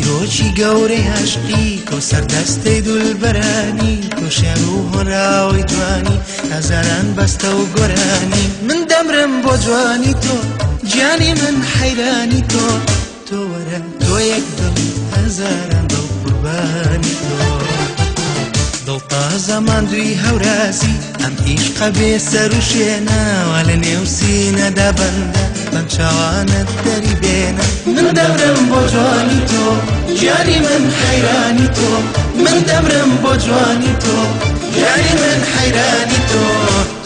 چیرۆکی گەورەی عەشقی تۆ، سەردەستەی دولبەرانی تۆ، شعر و هۆنراوەی جوانی، هەزاران بەستە و گۆرانی. من دەمرم بۆ جوانی تۆ، گیانی من حەیرانی تۆ، تۆ وەرە تۆ یەک دڵ، هەزاران دڵ قوربانی تۆ. دڵ تازە ماندووی هەورازی ئەم ئیشقە بێ سەر و شوێنە، وا لە نێو سینەدا بەندە، بەم چاوانت دەری بێنە. من دەمرم بۆ جوانی تۆ، گیانی من حەیرانی تۆ، من دەمرم بۆ جوانی تۆ، گیانی من حەیرانی تۆ،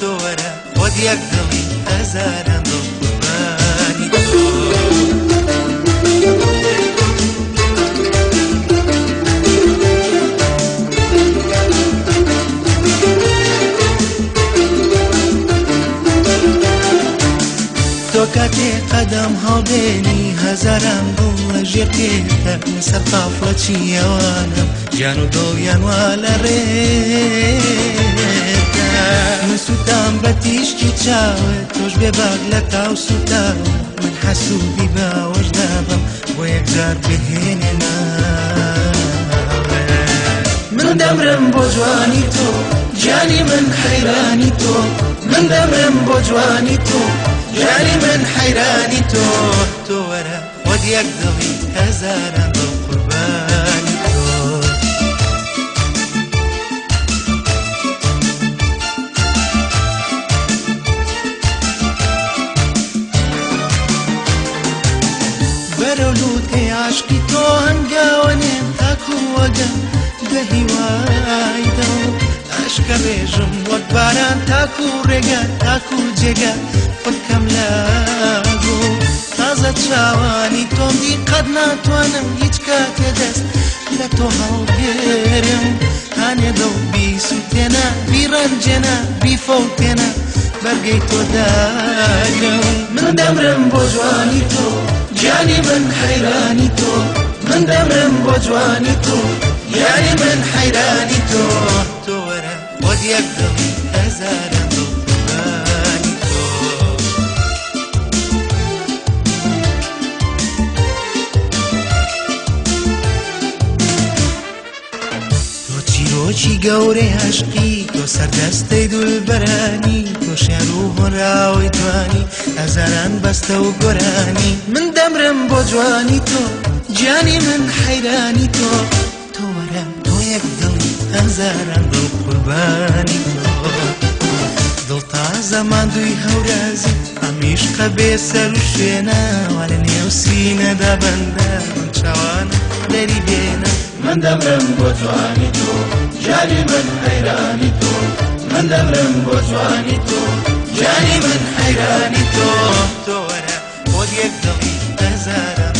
تۆ وەرە خۆت یەک دڵی، هەزاران دڵ قوربانی تۆ. تۆ کاتێ قەدەم هەڵدێنی، هەزاران دڵ لە ژێر پێتە، لەسەر قافڵە چیەوانم، گیان و دڵیان وا لە ڕێتە. من سووتام بە تیشکی چاوت، تۆش بێ باک لە تاو سووتاوە، من حەسوودی باوەش دابم بۆ یەکجار بهێنێ ناوێ. من دەمرم بۆ جوانی تۆ، گیانی من حەیرانی تۆ، من دەمرم بۆ جوانی تۆ، گیانی من حەیرانی تۆ، تۆ وەرە خۆت یەک دڵی، هەزاران دڵ قوربانی تۆ. بەرەو لووتکەی عاشقی تۆ هەنگاوە نێم، تاکو وەگەم بە هیوای دڵ، ئەشکە ڕێژم وەک باران، تاکو ڕێگە تاکو جێگە پڕکەم لە گوڵ. تازە چاوانی تۆم دی، قەت ناتوانم هیچ کاتێ دەست لە تۆ هەڵگرم. هانێ دڵ بیسووتێنە، بیڕەنجێنە، بیفەوتێنە، بەرگەی تۆ داگرم. من دەمرم بۆ جوانی تۆ، گیانی من حەیرانی تۆ، من دەمرم بۆ جوانی تۆ، گیانی من حەیرانی تۆ، تۆ وەرە خۆت یەک دڵی، هەزاران دڵ قوربانی تۆ. تۆ چیرۆکی گەورەی عەشقی تۆ، سەردەستەی دولبەرانی تۆ، شعر و هۆنراوەی جوانی، هەزاران بەستە و گۆرانی. من دەمرم بۆ جوانی تۆ، گیانی من حەیرانی تۆ، تۆ وەرە تۆ یەک دڵی، هەزاران دڵ قوربانی تۆ. دڵ تازە ماندووی هەورازی ئەم ئیشقە بێ سەر و شوێنە، وا لە نێو سینەدا بەندە، بەم چاوانە دەری بێنە. من دەمرم بۆ جوانی تۆ، گیانی من حەیرانی تۆ، من دەمرم بۆ جوانی تۆ، گیانی من حەیرانی تۆ، تۆ وەرە خۆت یەک دڵی، هەزاران